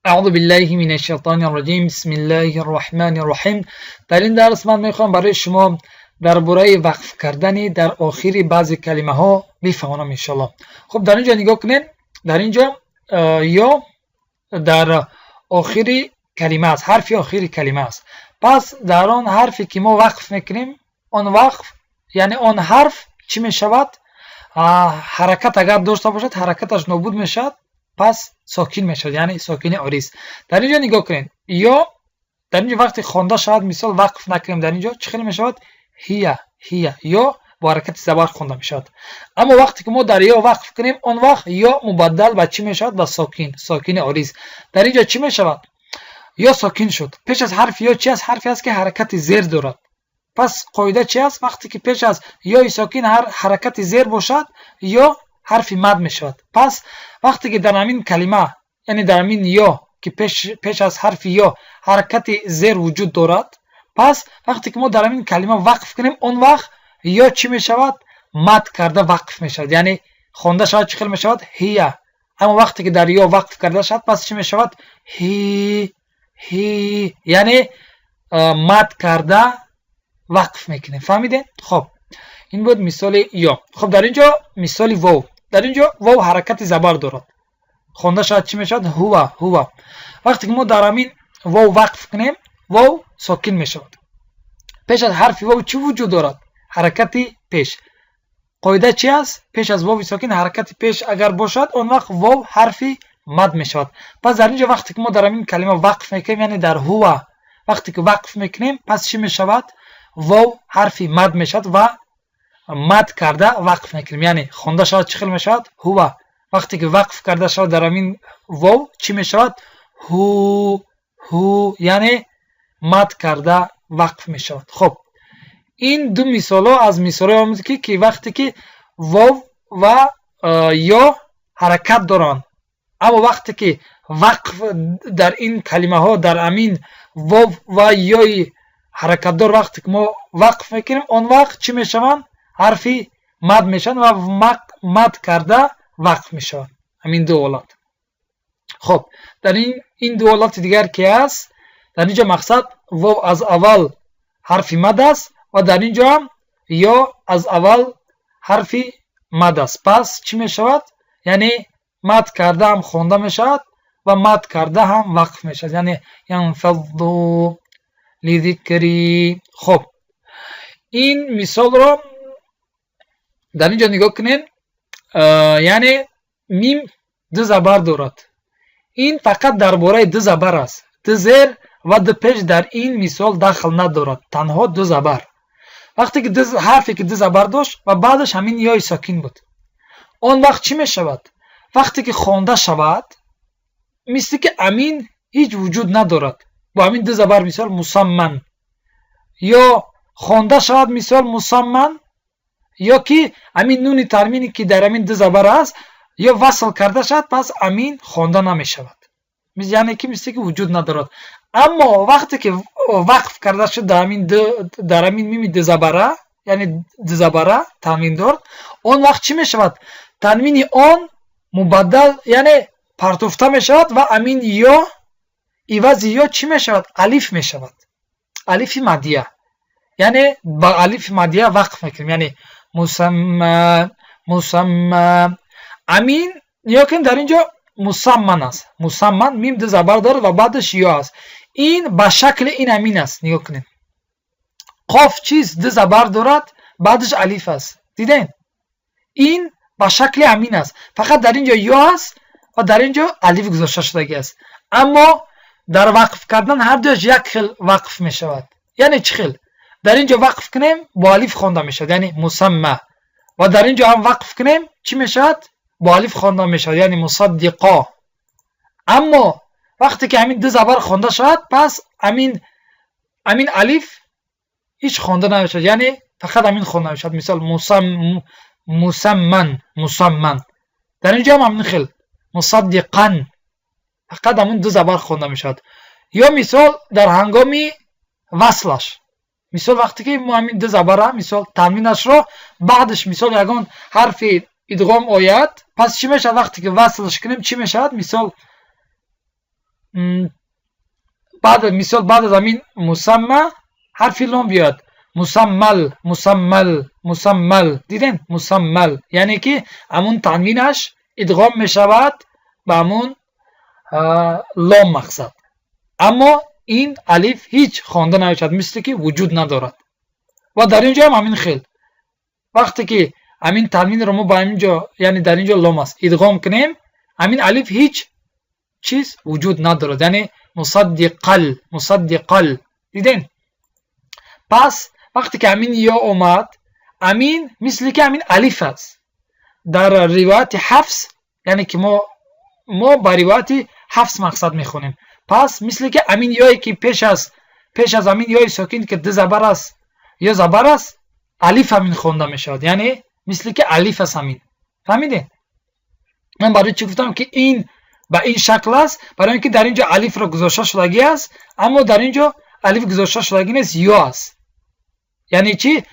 اعوذ بالله من الشیطان الرجیم. بسم الله الرحمن الرحیم. در این درس من میخوام برای شما درباره وقف کردن در آخر بعضی کلمه ها بفهمانم انشالله. خب، در اینجا نگاه کنین، در اینجا یا در آخر کلمه است، حرف آخر کلمه است. پس در آن حرفی که ما وقف میکنیم، آن وقف یعنی آن حرف چی میشود؟ حرکت اگر داشته باشد، حرکتش نابود میشود، پس ساکن میشود، یعنی ساکن عارض. در اینجا نگاه کنید، یا در اینجا وقتی خوانده شود، مثال وقف نکنیم، در اینجا چه خیلی میشود؟ هی هی، یا با حرکت زبر خوانده میشود. اما وقتی که ما در یا وقف کنیم، آن وقت یا مبدل به چی میشود؟ به ساکن، ساکن عارض. در اینجا چی میشود؟ یا ساکن شد. پیش از حرف یا چی است؟ حرفی است که حرکت زیر دارد. پس قاعده چی است؟ وقتی که پیش از یای ساکن هر حرکت زیر باشد، یا حرف مد میشود. پس وقتی که در همین کلمه، یعنی در همین یا که پیش از حرف یا حرکت زیر وجود دارد، پس وقتی که ما در همین کلمه وقف کنیم، اون وقت یا چی میشود؟ مد کرده وقف میشود، یعنی خوانده شود چی خیل میشود؟ هیا. اما وقتی که در یا وقف کرده شد، پس چی میشود؟ هی هی، یعنی مد کرده وقف میکنیم. فهمیدین؟ خب، این بود مثال یا. خب، در اینجا مثال واو. در اینجا واو حرکت زبر دارد. خوانده شود چی میشود؟ هو هو. وقتی که ما در همین واو وقف کنیم، واو ساکن میشود. پیش از حرف واو چی وجود دارد؟ حرکت پیش. قاعده چی است؟ پیش از واو ساکن حرکت پیش اگر باشد، آن وقت واو حرف مد میشود. پس در اینجا وقتی که ما در همین کلمه وقف میکنیم، یعنی در هو وقتی که وقف میکنیم، پس چی میشود؟ واو حرف مد میشود و مد کرده وقف میکنیم، یعنی خوانده شود چی خیل میشود؟ هو. وقتی که وقف کرده شود در همین واو، چی میشود؟ هو هو، یعنی مد کرده وقف میشود. خب، این دو مثال ها از مثال های که وقتی که واو و یا حرکت دارند، اما وقتی که وقف در این کلمه ها، در امین واو و یای حرکت دار وقتی که ما وقف میکنیم، آن وقت چی میشوند؟ حرفی مد میشن و مد کرده وقف میشوند، همین دو حالت. خب، در این دو حالت دیگر که است، در اینجا مقصد واو از اول حرف مد است و در اینجا هم یا از اول حرف مد است. پس چی میشود؟ یعنی مد کرده هم خونده میشود و مد کرده هم وقف میشود، یعنی ینفضوا لذکری. خب، این مثال رو در اینجا نگاه کنین، یعنی میم دو زبر دارد. این فقط درباره دو زبر است. دو زیر و دو پیش در این مثال دخل ندارد، تنها دو زبر. وقتی که دو حرفی که دو زبر داشت و بعدش همین یای ساکن بود، آن وقت چی می شود؟ وقتی که خوانده شود، مثل که امین هیچ وجود ندارد. با همین دو زبر، مثال مسمن، یا خوانده شود مثال مسمن، یا که همین نون تنوینی که در همین دو زبر است یا وصل کرده شد، پس امین خوانده نمی شود، یعنی که مثل که وجود ندارد. اما وقتی که وقف کرده شد در همین میم دو زبره، یعنی دو زبره تنوین دارد، آن وقت چی می شود؟ تنوین آن مبدل، یعنی پرتفته می شود و امین یا عوض یا چی می شود؟ الف می شود، الف مدیه، یعنی با الف مدیه وقف میکنیم، یعنی مسمى مسمى. امین نیا کن، در اینجا مسمن است. مسمن، میم دو زبر دارد و بعدش یا است. این به شکل این امین است. نگاه کنید، قاف چیز؟ دو زبر دارد، بعدش الف است. دیدین؟ این به شکل امین است، فقط در اینجا یا است و در اینجا الف گذاشته شده است. اما در وقف کردن هر دوش یک خل وقف می شود. یعنی چه خل؟ در اینجا وقف کنیم، با الف خوانده می شود، یعنی مسمى، و در اینجا هم وقف کنیم، چی می شود؟ با الف خوانده می شود، یعنی مصدقا. اما وقتی که همین دو زبر خوانده شود، پس همین الف هیچ خوانده نمیشود، یعنی فقط همین خوانده میشود، مثال مسمن مسمن. در اینجا هم همین خل مصدقا، فقط همون دو زبر خوانده میشود. یا مثال در هنگامی وصلش، مثال وقتی که ما همین دو زبره، مثال تنوینش رو بعدش مثال یگان حرف ادغام آید، پس چی میشود؟ وقتی که وصلش کنیم، چی میشود؟ مثال بعد مثال بعد از همین مسمى حرف لام بیاد، مسمل، مسمل، مسمل. دیدن؟ مسمل، یعنی که همون تنوینش ادغام میشود به همون لام مقصد، اما این الف هیچ خوانده نمیشود، مثل که وجود ندارد. و در اینجا هم همین خیل، وقتی که همین تنوین رو ما با اینجا، یعنی در اینجا لام است، ادغام کنیم، همین الف هیچ چیز وجود ندارد، یعنی مصدقل، مصدقل. دیدین؟ پس وقتی که همین یا اومد، همین مثل که همین الف است در روایت حفص، یعنی که ما با روایت حفص مقصد میخونیم. پس مثل که همین یایی که پیش از همین یای ساکن که دو زبر است یا زبر است، الف همین خونده میشود، یعنی مثل که الف است همین. فهمیدین من برای چی گفتم که این به این شکل است؟ برای اینکه در اینجا الف را گذاشته شدگی است، اما در اینجا الف گذاشته شدگی نیست، یا است. یعنی چی؟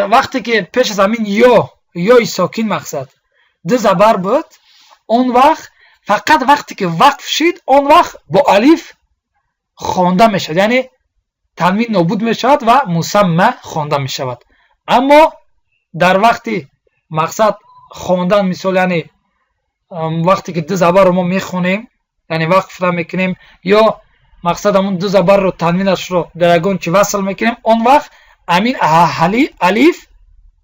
وقتی که پیش از همین یا، یای ساکن مقصد دو زبر بود، آن وقت فقط وقتی که وقف شد، آن وقت با الف خوانده میشود، یعنی تنوین نابود میشود و مسمى خوانده میشود. اما در وقتی مقصد خواندن، مثال یعنی وقتی که دو زبر رو ما میخونیم، یعنی وقف را میکنیم یا مقصد همون دو زبر رو تنوینش رو در یگان چی وصل میکنیم، آن وقت همین الف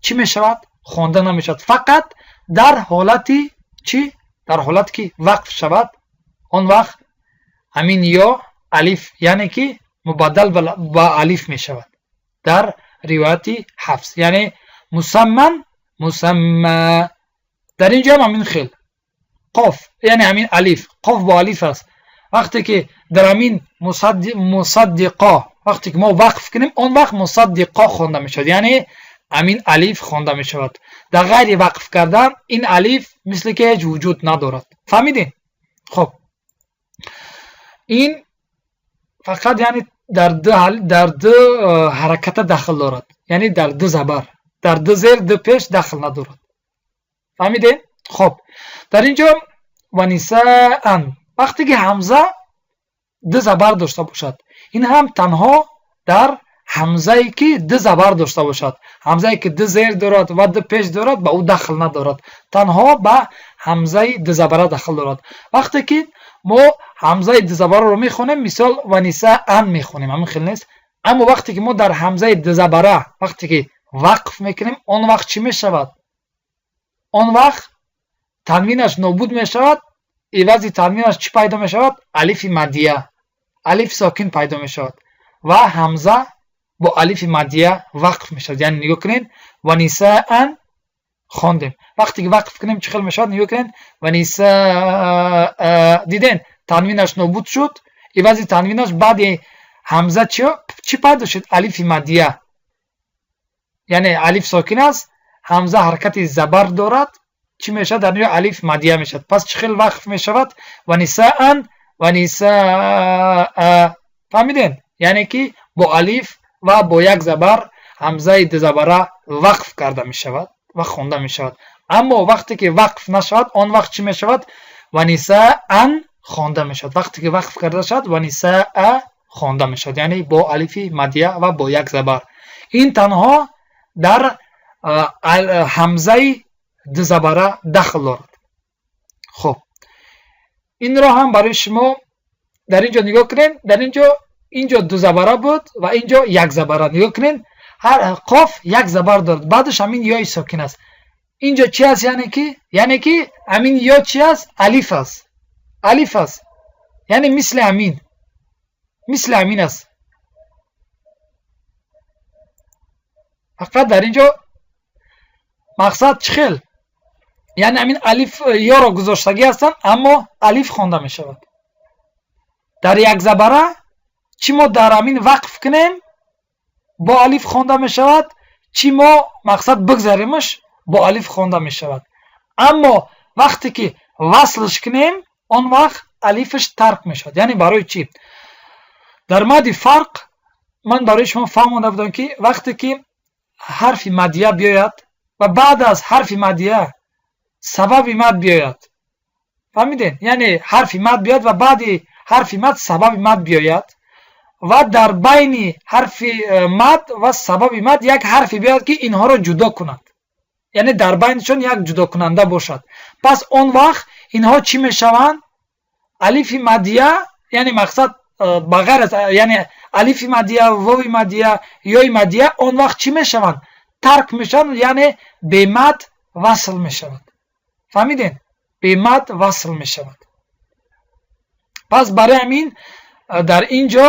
چی میشود؟ خوانده نمیشود. فقط در حالتی چی؟ در حالت که وقف شود، آن وقت همین یا الف، یعنی که مبدل به الف میشود در روایت حفص، یعنی مسمن، مسمى. در اینجا هم همین خیل، قاف، یعنی همین الف، قاف با الف است. وقتی که در همین مصدقا وقتی که ما وقف کنیم، آن وقت مصدقا خوانده میشود، یعنی همین الف خوانده میشود. در غیر وقف کردن این الف مثل که هیچ وجود ندارد. فهمیدین؟ خب، این فقط یعنی در دو حرکت دخل دارد، یعنی در دو زبر، در دو زیر، دو پیش دخل ندارد. فهمیدین؟ خب، در اینجا و نساء، وقتی که همزه دو زبر داشته باشد، این هم تنها در همزه که دو زبر داشته باشد، همزه که دو زیر دارد و دو پیش دارد به او دخل ندارد، تنها به همزه دو زبره دخل دارد. وقتی که ما همزه دو زبره رو میخونیم، مثال و نساء میخونیم، همین خیلی نیست؟ اما وقتی که ما در همزه دو زبره وقتی که وقف میکنیم، آن وقت چی میشود؟ آن وقت تنوینش نابود میشود. عوض تنوینش چی پیدا میشود؟ الف مدیه، الف ساکن پیدا میشود و همزه با الف مدیه وقف میشود. یعنی نگاه کنین، و نساء خواندیم. وقتی که وقف کنیم چه خیل میشود؟ نگاه کنین، و نساء. دیدین؟ تنوینش نابود شد. عوض تنوینش بعد همزه چی پیدا شد؟ الف مدیه، یعنی الف ساکن است، همزه حرکت زبر دارد. چی میشود؟ در اینجا الف مدیه میشد. پس چه خیل وقف میشود؟ و نساء، و نساء. فهمیدین؟ یعنی که با الف و با یک زبر همزه دو زبره وقف کرده می شود و خوانده می شود. اما وقتی که وقف نشود، آن وقت چی می شود؟ و نساء خوانده می شود. وقتی که وقف کرده شد، و نساء خوانده می شود، یعنی با الف مدیه و با یک زبر. این تنها در همزه دو زبره دخل دارد. خب، این را هم برای شما در اینجا نگاه کنین. در اینجا دو زبره بود و اینجا یک زبره. نگاه کنین، هر قاف یک زبر دارد، بعدش همین یای ساکن است. اینجا چی است؟ یعنی که همین یا چی است؟ الف است، الف است، یعنی مثل همین است. فقط در اینجا مقصد چخل، یعنی همین الف یا را گذاشتگی هستند، اما الف خوانده می شود. در یک زبره چی ما در همین وقف کنیم با الف خوانده می شود، چی ما مقصد بگذاریمش با الف خوانده می شود. اما وقتی که وصلش کنیم، آن وقت الفش ترک می شود. یعنی برای چی؟ در مد فرق من برای شما فهمانده بودم که وقتی که حرف مدیه بیاید و بعد از حرف مدیه سبب مد بیاید. Фаҳмидем? Яъне ҳарфи мад биёяд ва баъди ҳарфи мад сабаби мад биёяд ва дар байни ҳарфи мад ва сабаби мад як ҳарфе биёяд, ки инҳоро ҷудо кунад, яъне дар байнишон як ҷудокунанда бошад, пас он вақт инҳо чӣ мешаванд? Алифи мадия, яъне мақсад ба ғайр аз, яъне алифи мадия, вови мадия, ёи мадия он вақт чӣ мешаванд? Тарк мешаванд, яъне бемад васл мешавад. Фаҳмидем? Бемад васл мешавад. Пас барои ҳамин дар ин ҷо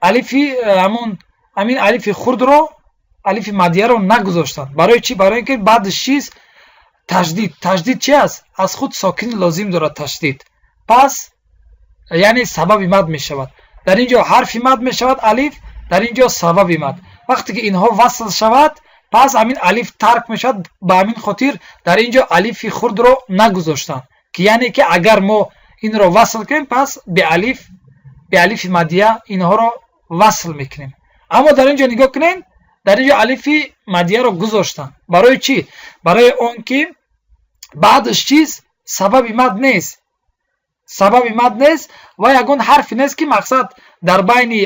алифи ҳамун ҳамин алифи хурдро, алифи мадияро нагузоштанд. Барои чӣ? Барои ин ки баъдаш чиз? Ташдид. Ташдид чи аст? Аз худ сокин лозим дорад ташдид. Пас яъне сабаби мад мешавад. Дар ин ҷо ҳарфи мад мешавад алиф, дар ин ҷо сабаби мад. Вақте ки инҳо васл шавад, пас ҳамин алиф тарк мешавад. Ба ҳамин хотир дар ин ҷо алифи хурдро нагузоштанд, ки яъне ки агар мо инро васл кунем, пас беалиф, беалифи мадия инҳоро васл мекунем. Аммо дар ин ҷо нигоҳ кунем, дар ин ҷо алифи мадияро гузоштанд. Барои чӣ? Барои он ки баъдаш чиз? Сабаби мад нест, сабаби мад нест ва ягон ҳарфе нест, ки мақсад дар байни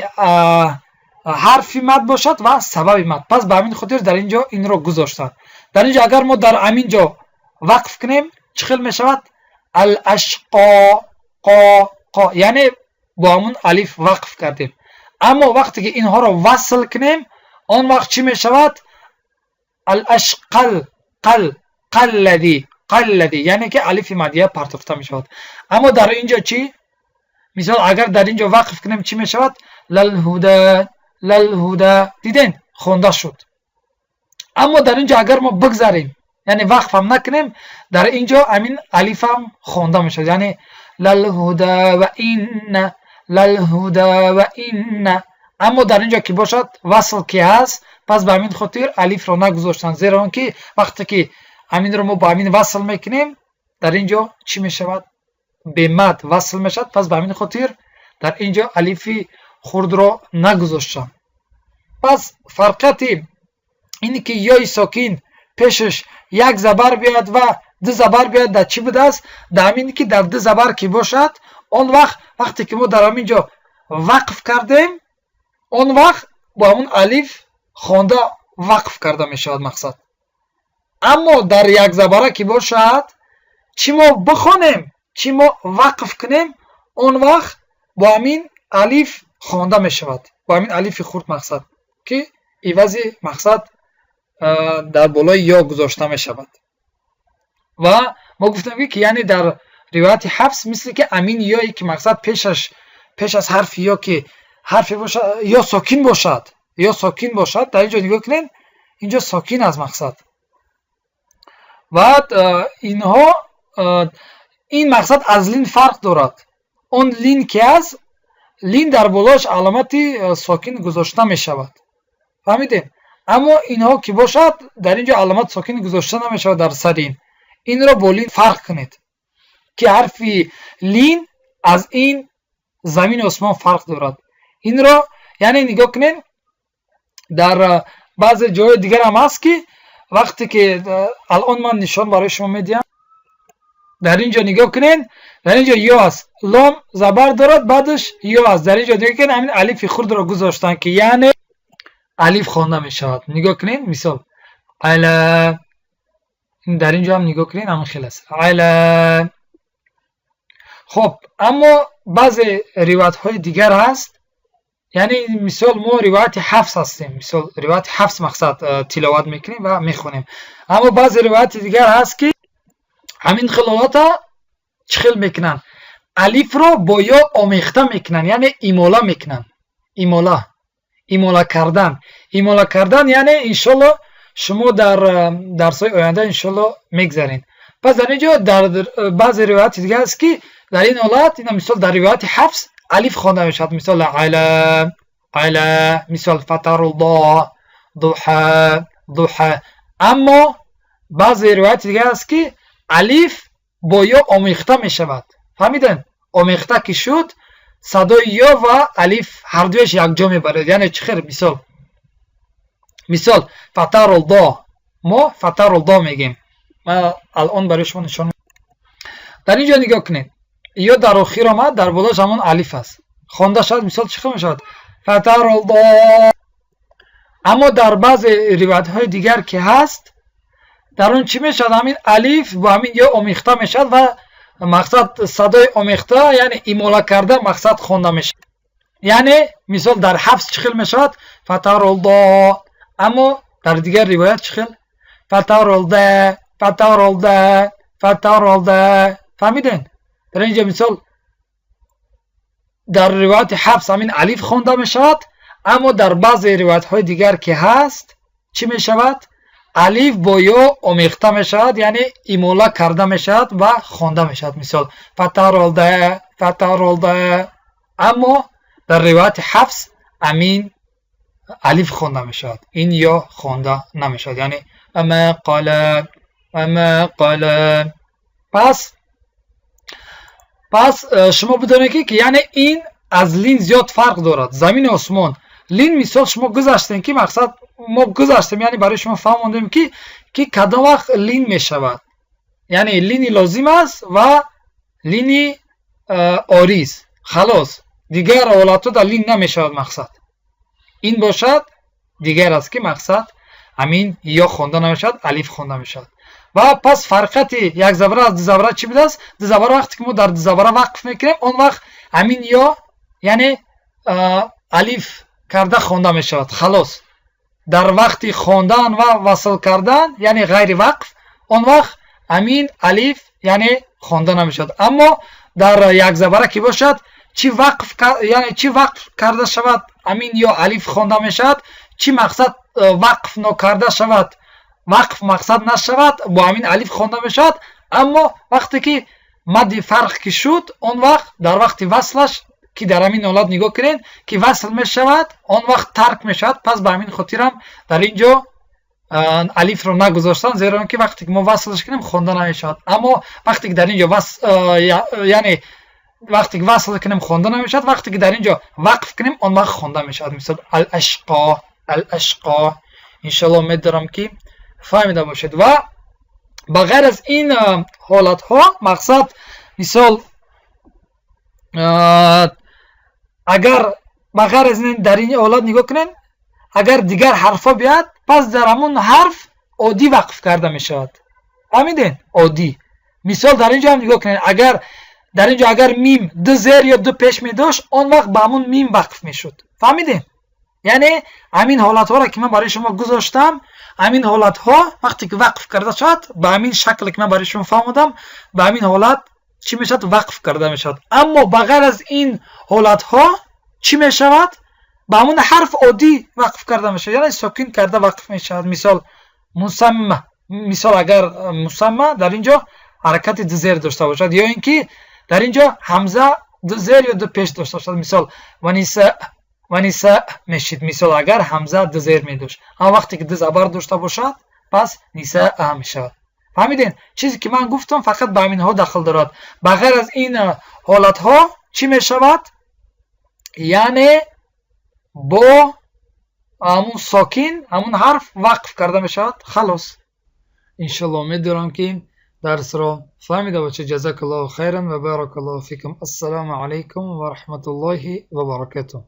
ҳарфи мад бошад ва сабаби мад. Пас ба ҳамин хотир дар ин ҷо инро гузоштанд. Дар ин ҷо агар мо дар ҳамин ҷо вақф кунем, чӣ хел мешавад? Алашқо, қо, қо, яъне бо ҳамун алиф вақф кардем. Аммо вақте ки инҳоро васл кунем, он вақт чӣ мешавад? Алашқал, қал, қаллади, қаллади, яъне ки алифи мадия партофта мешавад. Аммо дар ин ҷо чӣ? Мисол, агар дар ин ҷо вақф кунем, чӣ мешавад? Лалҳуда, лалҳуда. Диден, хонда шуд. Аммо дар ин ҷо агар мо бигзарем, яъне вақфам накунем, дар ин ҷо ҳамин алифам хонда мешавад, яъне лалҳуда ва инна, лалҳуда ва инна. Аммо дар ин ҷо ки бошад, васл ки ҳаст, пас ба ҳамин хотир алифро нагузоштанд, зеро он ки вақте ки ҳаминро мо ба ҳамин васл мекунем, дар ин ҷо чӣ мешавад? Бемад васл мешавад. Пас ба ҳамин хотир дар ин ҷо алифи хурдро нагузоштанд. Пас фарқияти ин ки ёи сокин пешаш як забар биёяд ва ду забар биёяд дар чӣ будааст? Дар ҳамин ки дар ду забар ки бошад, он вақт вақте ки мо дар ҳамин ҷо вақф кардем, он вақт бо ҳамун алиф хонда вақф карда мешавад мақсад. Аммо дар якзабара ки бошад, чӣ мо бихонем, чӣ мо вақф кунем, он вақт бо ҳамин алиф хонда мешавад, бо ҳамин алифи хурд, мақсад ки ивази мақсад дар болои ё гузошта мешавад. Ва мо гуфтем, ки яъне дар ривояти Ҳафс мисли ки ҳамин ёе ки мақсад пешаш, пеш аз ҳарфи ё ки ҳарфе бошад, ё сокин бошад, ё сокин бошад. Дар ин ҷо нигоҳ кунед, инҷо сокин аст мақсад. Баъд инҳо ин мақсад аз лин фарқ дорад. Он лин ки аст, лин дар болоаш аломати сокин гузошта мешавад, фаҳмидем? Аммо инҳо ки бошад, дар ин ҷо аломати сокин гузошта намешавад дар сари ин. Инро бо лин фарқ кунед, ки ҳарфи лин аз ин замину осмон фарқ дорад. Инро яъне нигоҳ кунед, дар баъзе ҷойҳои дигар ҳам ҳаст, ки вақте ки алон ман нишон барои шумо медиҳам. Дар ин ҷо нигоҳ кунед, дар ин ҷо ё аст, лом забар дорад, баъдаш ё аст. Дар ин ҷо нигоҳ кунед, ҳамин алифи хурдро гузоштанд, ки яъне алиф хонда мешавад. Нигоҳ кунед, мисол ала. Дар ин ҷо ҳам нигоҳ кунед, ҳамин хел аст, ала. Хоб, аммо баъзе ривоятҳои дигар ҳаст, яъне мисол мо ривояти Ҳафс ҳастем, мисол ривояти Ҳафс мақсад тиловат мекунем ва мехонем. Аммо баъзе ривояти дигар ҳаст, ки ҳамин хел ҳолата чӣ хел мекунанд? Алифро бо ё омехта мекунанд, яъне имола мекунанд. Имола, имола кардан, имола кардан, яъне иншолло шумо дар дарсҳои оянда иншолло мегзаред. Пас дар ин ҷо дар баъзе ривояти дигар аст, ки дар ин ҳолат ина мисол дар ривояти Ҳафс алиф хонда мешавад, мисол ала, ала, мисол фатарулло, дуҳа, дуҳа. Аммо баъзе ривояти дигар аст, ки алиф бо ё омехта мешавад. Фаҳмидем? Омехта ки шуд, садои ё ва алиф ҳардуяш якҷо мебарад. Яъне чӣ хел? Мисол фатарулдо, мо фатарулдо мегем. Ман алон барои шумо нишон. Дар ин ҷо нигоҳ кунед. ё дар охир омад, дар болош ҳамон алиф аст, хонда шавад, мисол чӣ хел мешавад? فترضى. Аммо дар баъзе ривоятҳои дигар ки ҳаст, дар он чӣ мешавад? Ҳамин алиф бо ҳамин ё омехта мешавад ва мақсад садои омехта, яъне имола карда мақсад хонда мешавад. Яъне мисол дар Ҳафс чӣ хел мешавад? فترضى. Аммо дар дигар ривоят чӣ хел? فترضى، فترضى، فترضى. Фаҳмидем? Дар инҷа мисол дар ривояти Ҳафс ҳамин алиф хонда мешавад, аммо дар баъзе ривоятҳои дигар ки ҳаст, чӣ мешавад? Алиф бо ё омехта мешавад, яъне имола карда мешавад ва хонда мешавад, мисол فترضى، فترضى. Аммо дар ривояти Ҳафс амин алиф хонда мешавад, ин ё хонда намешавад, яъне وما قلى، وما قلى. Пас шумо бидонед, ки яъне ин аз лин зиёд фарқ дорад, замини осмон. Лин мисол шумо гузаштем, ки мақсад мо гузаштем, яъне барои шумо фаҳмондем, ки кадом вақт лин мешавад, яъне лини лозим аст ва лини ориз, халос. Дигар ҳолатҳо дар лин намешавад. Мақсад ин бошад дигар аст, ки мақсад ҳамин ё хонда намешавад, алиф хонда мешавад. Ва пас фарқияти якзабара аз дузабара чӣ будааст? Дузабара, вақте ки мо дар дузабара вақф мекунем, он вақт ҳамин ё яъне алиф карда хонда мешавад, халос. Дар вақти хондан ва васл кардан, яъне ғайри вақф, он вақт ҳамин алиф яъне хонда намешавад. Аммо дар якзабара ки бошад, чӣ вақф, яъне чӣ вақф карда шавад, ҳамин ё алиф хонда мешавад, чӣ мақсад вақф нокарда шавад, вақф мақсад нашавад, бо ҳамин алиф хонда мешавад. Аммо вақте ки мадди фарқ ки шуд, он вақт дар вақти васлаш, ки дар ҳамин ҳолат нигоҳ кунед, ки васл мешавад, он вақт тарк мешавад. Пас ба ҳамин хотирам дар ин ҷо алифро нагузоштам, зеро ин ки вақте ки мо васлаш кунем, хонда намешавад. Аммо вақте ки дар ин ҷо, яъне вақте ки васл кунем, хонда намешавад, вақте ки дар ин ҷо вақф кунем, он вақт хонда мешавад, мисол الأشقى، الأشقى. Иншалло, умед дорам, ки фаҳмида бошед. Ва ба ғайр аз ин ҳолатҳо, мақсад мисол агар ба ғайр аз ин дар ин ҳолат нигоҳ кунед, агар дигар ҳарфҳо биёяд, пас дар ҳамон ҳарф оддӣ вақф карда мешавад. Фаҳмидед? Оддӣ. Мисол дар ин ҷо ҳам нигоҳ кунед, агар дар ин ҷо агар мим ду зер ё ду пеш медошт, он вақт ба ҳамон мим вақф мешуд. Фаҳмидед? Яъне ҳамин ҳолатҳоро ки ман барои шумо гузоштам, ҳамин ҳолатҳо вақте ки вақф карда шавад, ба ҳамин шакле ки ман барои шумо фаҳмодам, ба ҳамин ҳолат чӣ мешавад? Вақф карда мешавад. Аммо ба ғайр аз ин ҳолатҳо чӣ мешавад? Ба ҳамон ҳарф оддӣ вақф карда мешавад, яъне сокин карда вақф мешавад. Мисол مسمى, мисол агар مسمى дар ин ҷо ҳаракати ду зер дошта бошад ё ин ки дар ин ҷо ҳамза ду зер ё ду пеш дошта бошад, мисол ونساء، ونساء мешид, мисол агар ҳамза ду зер медошт. Аммо вақте ки ду забар дошта бошад, пас نساء мешавад. Фаҳмидем? Чизе ки ман гуфтам, фақат ба ҳаминҳо дахл дорад. Ба ғайр аз ин ҳолатҳо чӣ мешавад? Яъне бо ҳамун сокин ҳамун ҳарф вақф карда мешавад, халос. Иншалло, умед дорам, ки дарсро фаҳмида бошед. جزاك الله خيرا وبارك الله فيكم. السلام عليكم ورحمة الله وبركاته.